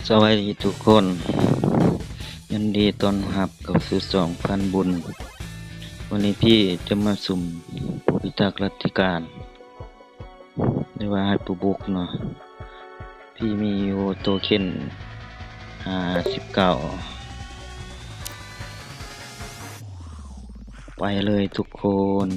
ສະບາຍດີທຸກຄົນ, ຍິນດີຕ້ອນຮັບເຂົ້າສູ່ຊ່ອງພານບຸນ. ວັນນີ້ພີ່ຈະມາສຸ່ມຜູ້ພິທັກລັດທິການ ຫຼືວ່າໃຫ້ຜູ້ບຸກເນາະ. ພີ່ມີຢູ່ໂທເຄັນຫ້າສິບເກົ້າ. ໄປເລີຍທຸກຄົນ.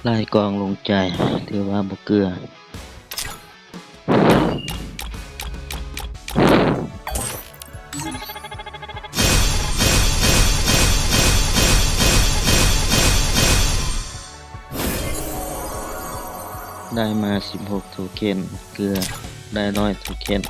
ລາຍກອງລົງໃຈ ຖືວ່າບໍ່ເກືອ. ໄດ້ມາສິບຫົກໂທເຄັນ, ເກືອໄດ້ຮ້ອຍໂທເຄັນ.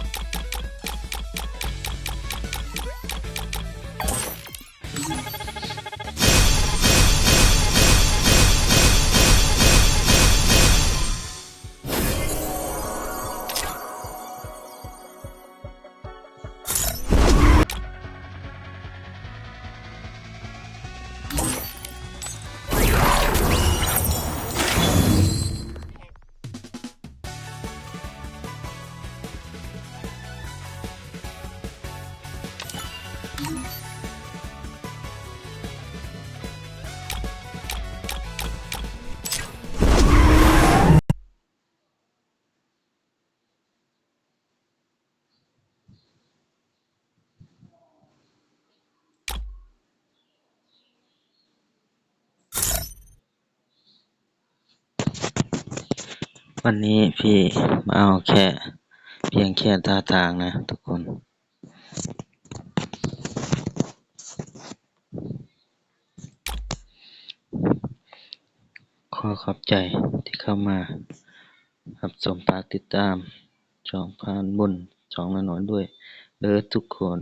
ວັນນີ້ພີ່ມາເອົາແຄ່ ພຽງແຄ່ທ່າທາງນະທຸກຄົນ. ຂໍຂອບໃຈທີ່ເຂົ້າມາຮັບຊົມ, ຝາກຕິດຕາມຊ່ອງພານບຸນ ຊ່ອງນ້ອຍໆດ້ວຍເດີທຸກຄົນ.